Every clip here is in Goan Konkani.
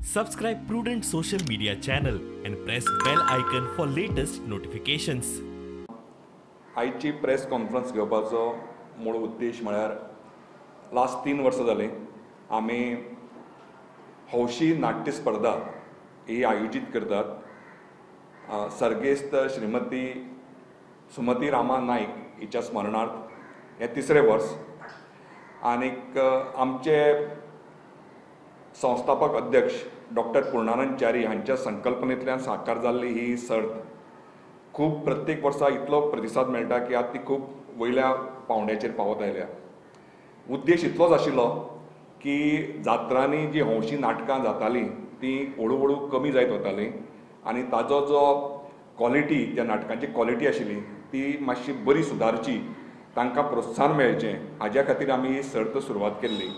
Subscribe Prudent social media channel and press bell icon for latest notifications. आयची प्रेस कॉन्फरन्स घेवपाचो मूळ उद्देश म्हळ्यार लास्ट 3 वर्सां जालीं आमी हौशी नाट्य स्पर्धा ही आयोजीत करतात. सर्गेस्त श्रीमती सुमती रामा नायक हिच्या स्मरणार्थ हें तिसरें वर्स आनीक आमचे संस्थापक अध्यक्ष डॉक्टर पूर्णानंद च्यारी हांच्या संकल्पनेंतल्यान साकार जाल्ली ही सर्त खूब प्रत्येक वर्सा इतलो प्रतिसाद मेळटा की आतां ती खूब वयल्या पावंड्याचेर पावत आयल्या. उद्देश इतलोच आशिल्लो की जात्रांनी जी हौशी नाटकां जातालीं तीं हळू हळू कमी जायत वतालीं आनी ताजो जो क्वॉलिटी त्या नाटकांची क्वॉलिटी आशिल्ली ती मातशी बरी सुदारची, तांकां प्रोत्साहन मेळचें हाज्या खातीर आमी ही सर्त सुरवात केल्ली.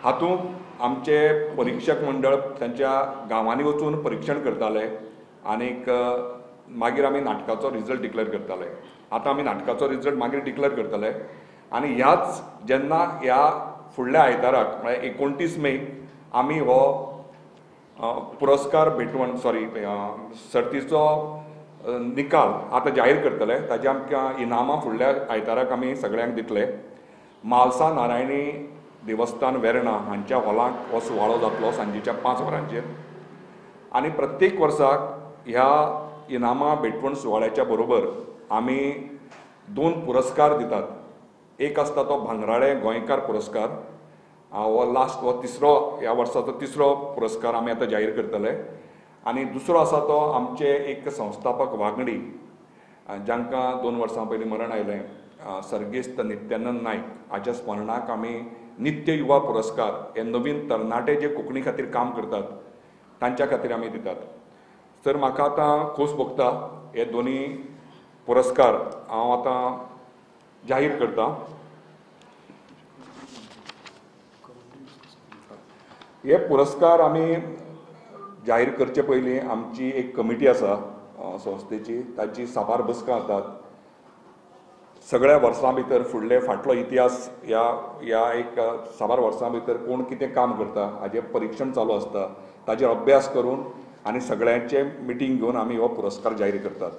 हातूंत आमचे परिक्षक मंडळ तांच्या गांवांनी वचून परिक्षण करताले आनीक मागीर आमी नाटकाचो रिजल्ट डिक्लेर करताले. आतां आमी नाटकाचो रिजल्ट मागीर डिक्लेर करतले आनी ह्याच जेन्ना ह्या फुडल्या आयताराक म्हळ्यार 29 मे आमी हो पुरस्कार भेटवण सॉरी सर्तीचो निकाल आतां जाहीर करतले. ताजे आमकां इनामां फुडल्या आयताराक आमी सगळ्यांक दितले. म्हालसा नारायणी देवस्थान वेर्णा हांच्या हॉलांत हो सुवाळो जातलो सांजेच्या 5 वरांचेर आनी प्रत्येक वर्साक ह्या इनामां भेटवण सुवाळ्याच्या बरोबर आमी 2 पुरस्कार दितात. एक आसता तो भांगराळे गोंयकार पुरस्कार, हो लास्ट हो तिसरो ह्या वर्साचो तिसरो पुरस्कार आमी आतां जाहीर करतले आनी दुसरो आसा तो आमचे एक संस्थापक वांगडी जांकां 2 वर्सां पयलीं मरण आयलें सर्गेस्त नित्यानंद नायक हाच्या स्मरणाक आमी नित्य युवा पुरस्कार हे नवीन तरणाटे जे कोंकणी खातीर काम करतात तांच्या खातीर आमी दितात. तर म्हाका आतां खोस भोगता हे दोनी पुरस्कार हांव आतां जाहीर करता. हे पुरस्कार आमी जाहीर करचे पयलीं आमची एक कमिटी आसा संस्थेची, ताची साबार बसका जातात. सगळ्या वर्सां भितर फुडले फाटलो इतिहास ह्या ह्या एक साबार वर्सां भितर कोण कितें काम करता हाजें परिक्षण चालू आसता, ताजेर अभ्यास करून आनी सगळ्यांचे मिटींग घेवन आमी हो पुरस्कार जाहीर करतात.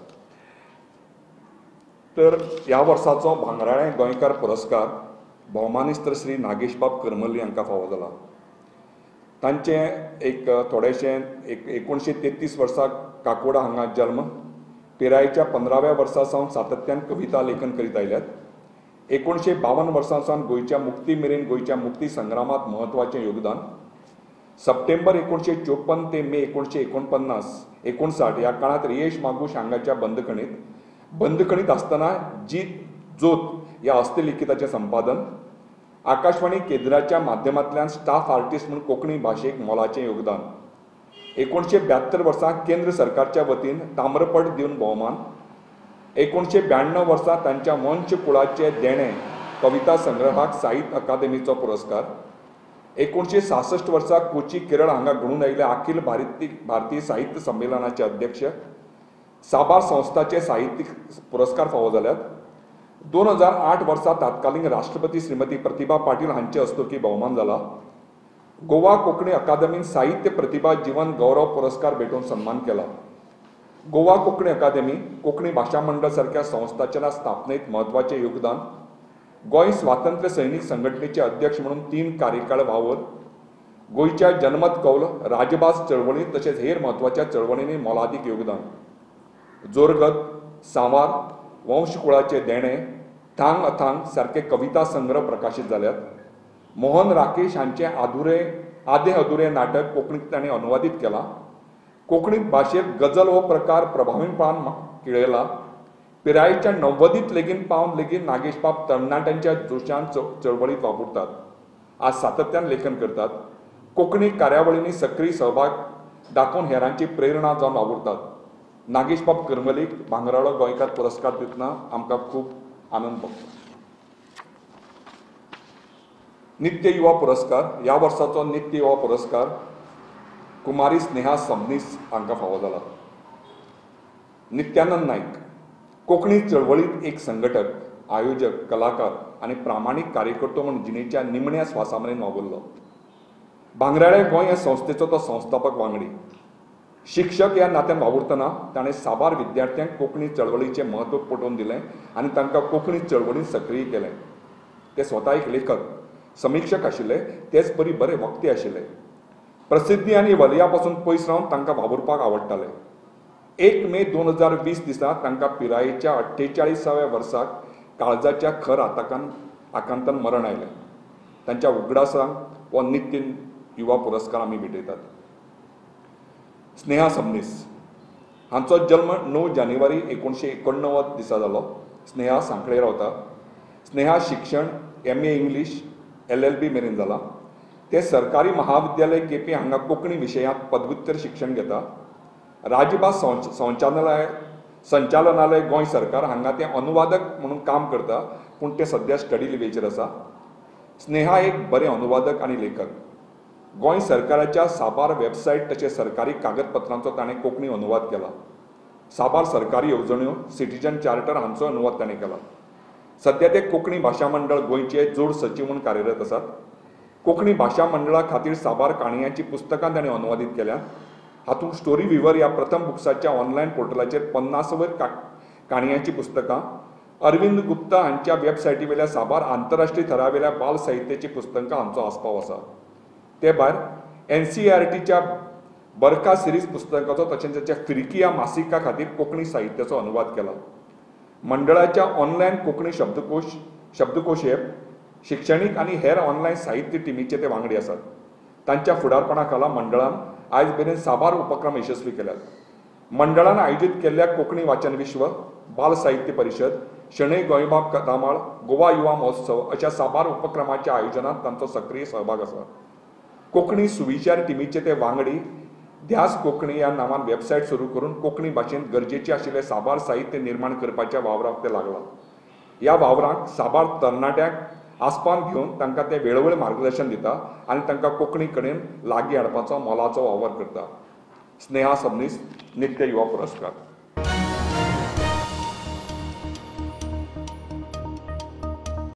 तर ह्या वर्साचो भांगराळे गोंयकार पुरस्कार भोवमानिस्त श्री नागेशबाब करमली हांकां फावो जाला. तांचें एक थोडेशें एक 1933 वर्सा काकोडा हांगा जल्म, पिरायेच्या 15व्या वर्सा सावन सातत्यान कविता लेखन करीत आयल्यात. 1952 वर्सां सावन गोंयच्या मुक्ती मेरेन गोंयच्या मुक्ती संग्रामांत म्हत्वाचें योगदान. सप्टेंबर 1954 ते मे 1949 ह्या काळांत रियेश मागूश हांगाच्या बंदखणीत आसतना जीत जोत ह्या हस्तलिखिताचें संपादन, आकाशवाणी केंद्राच्या माध्यमांतल्यान स्टाफ आर्टिस्ट म्हूण कोंकणी भाशेक मोलाचें योगदान. 1972 वर्सा केंद्र सरकारच्या वतीन ताम्रपट दिवन भोवमान. 1992 वर्सा तांच्या वंश कुळाचे देणें कविता संग्रहाक साहित्य अकादेमीचो पुरस्कार. 1966 वर्सा कोची केरळ हांगा घडून आयिल्ल्या अखिल भारतीय साहित्य संमेलनाचे अध्यक्ष. साबार संस्थाचे साहित्यीक पुरस्कार फावो जाल्यात. 2008 वर्सा तात्कालीन राष्ट्रपती श्रीमती प्रतिभा पाटील हांचे हस्तुकीं भोवमान जाला. गोवा कोंकणी अकादमीन साहित्य प्रतिभा जीवन गौरव पुरस्कार भेटोवन सन्मान केला. गोवा कोंकणी अकादमी, कोंकणी भाशा मंडळ सारक्या संस्थांच्या स्थापनेत म्हत्वाचें योगदान. गोंय स्वातंत्र्य सैनीक संघटनेचे अध्यक्ष म्हणून 3 कार्यकाळ वावर. गोंयच्या जनमत कौल, राजभास चळवळींत तशेंच हेर म्हत्वाच्या चळवळींनी मोलादीक योगदान. जोरगत, सांवार, वंशकुळाचे देणें, थांग अथांग सारके कविता संग्रह प्रकाशीत जाल्यात. मोहन राकेश हांचें आदे अधुरे नाटक कोंकणीत तांणी अनुवादीत केलां. कोंकणीत भाशेंत गजल हो प्रकार प्रभावीपणान केळयला. पिरायेच्या 90 लेगीत पावन लेगीत नागेशबाब तरणाट्यांच्या जोशान चळवळींत वावुरतात. आज सातत्यान लेखन करतात. कोंकणी कार्यावळींनी सक्रीय सहभाग दाखोवन हेरांची प्रेरणा जावन वावुरतात. नागेशबाब करमलीक भांगराळो गोंयकार पुरस्कार दितना आमकां खूब आनंद भोगता. नित्य युवा पुरस्कार, ह्या वर्साचो नित्य युवा पुरस्कार कुमारी स्नेहा सबनीस हांकां फावो जाला. नित्यानंद नायक कोंकणी चळवळींत एक संघटक, आयोजक, कलाकार आनी प्रामाणीक कार्यकर्तो म्हूण जिणेच्या निमण्या स्वासा मेरेन वावुरलो. भांगराळे गोंय ह्या संस्थेचो तो संस्थापक वांगडी. शिक्षक ह्या नात्यान वावुरतना ताणें साबार विद्यार्थ्यांक कोंकणी चळवळीचें म्हत्व पटोवन दिलें आनी तांकां कोंकणी चळवळींत सक्रीय केलें. ते स्वता एक लेखक, समिक्षक आशिल्ले, तेच परी बरे वक्ते आशिल्ले. प्रसिद्धी आनी वलया पासून पयस रावन तांकां वावुरपाक आवडटालें. 1 मे 2020 दिसा तांकां पिरायेच्या 48व्या वर्साक काळजाच्या खर आकांतान मरण आयलें. तांच्या उगडासाक हो नित्य युवा पुरस्कार आमी भेटयतात. स्नेहा सबनीस हांचो जल्म 9 जानेवारी 1989 दिसा जालो. स्नेहा सांखळे रावता. स्नेहा शिक्षण MA English, LLB मेरेन जाला. ते सरकारी महाविद्यालय केपें हांगा कोंकणी विशयांत पदव्युत्तर शिक्षण घेता. राजभास संचालनालय गोंय सरकार हांगा ते अनुवादक म्हणून काम करता, पूण ते सद्या स्टडी लिवेचेर आसा. स्नेहा एक बरे अनुवादक आनी लेखक. गोंय सरकाराच्या साबार वेबसायट तशेंच सरकारी कागदपत्रांचो ताणें कोंकणी अनुवाद केला. साबार सरकारी येवजण्यो, सिटीजन चार्टर हांचो अनुवाद ताणें केला. सद्या ते कोंकणी भाशा मंडळ गोंयचे जोड सचीव म्हूण कार्यरत आसात. कोंकणी भाशा मंडळा खातीर साबार काणयांचीं पुस्तकां ताणें अनुवादीत केल्यात. हातूंत स्टोरी विवर ह्या प्रथम बुक्साच्या ऑनलायन पोर्टलाचेर 50 वयर काणयांचीं पुस्तकां, अरविंद गुप्ता हांच्या वेबसायटीवेल्या साबार आंतरराष्ट्रीय थरावेल्या बाल साहित्याचीं पुस्तकां हांचो आस्पाव आसा. ते भायर NCERTच्या बरखा सिरीज पुस्तकाचो तशेंच ताच्या फिरकी ह्या मासिका खातीर कोंकणी साहित्याचो अनुवाद केला. मंडळाच्या ऑनलायन कोंकणी शब्दकोश एप, शिक्षणीक आनी हेर ऑनलायन साहित्य टिमीचे ते वांगडी आसात. तांच्या फुडारपणा खाला मंडळान आयज मेरेन साबार उपक्रम यशस्वी केल्यात. मंडळान आयोजीत केल्ल्या कोंकणी वाचन विश्व, बाल साहित्य परिशद, शणै गोंयबाब कथामाळ, गोवा युवा महोत्सव अशा साबार उपक्रमाच्या आयोजनांत तांचो सक्रीय सहभाग आसा. कोंकणी सुविचार टिमीचे ते वांगडी ध्यास कोंकणी ह्या नांवान वेबसायट सुरू करून कोंकणी भाशेंत गरजेचें आशिल्लें साबार साहित्य निर्माण करपाच्या वावराक ते लागला. ह्या वावराक साबार तरणाट्यांक आसपावन घेवन तांकां ते वेळोवेळ मार्गदर्शन दिता आनी तांकां कोंकणी कडेन लागीं हाडपाचो मोलाचो वावर करता. स्नेहा सबनीस, नित्य युवा पुरस्कार.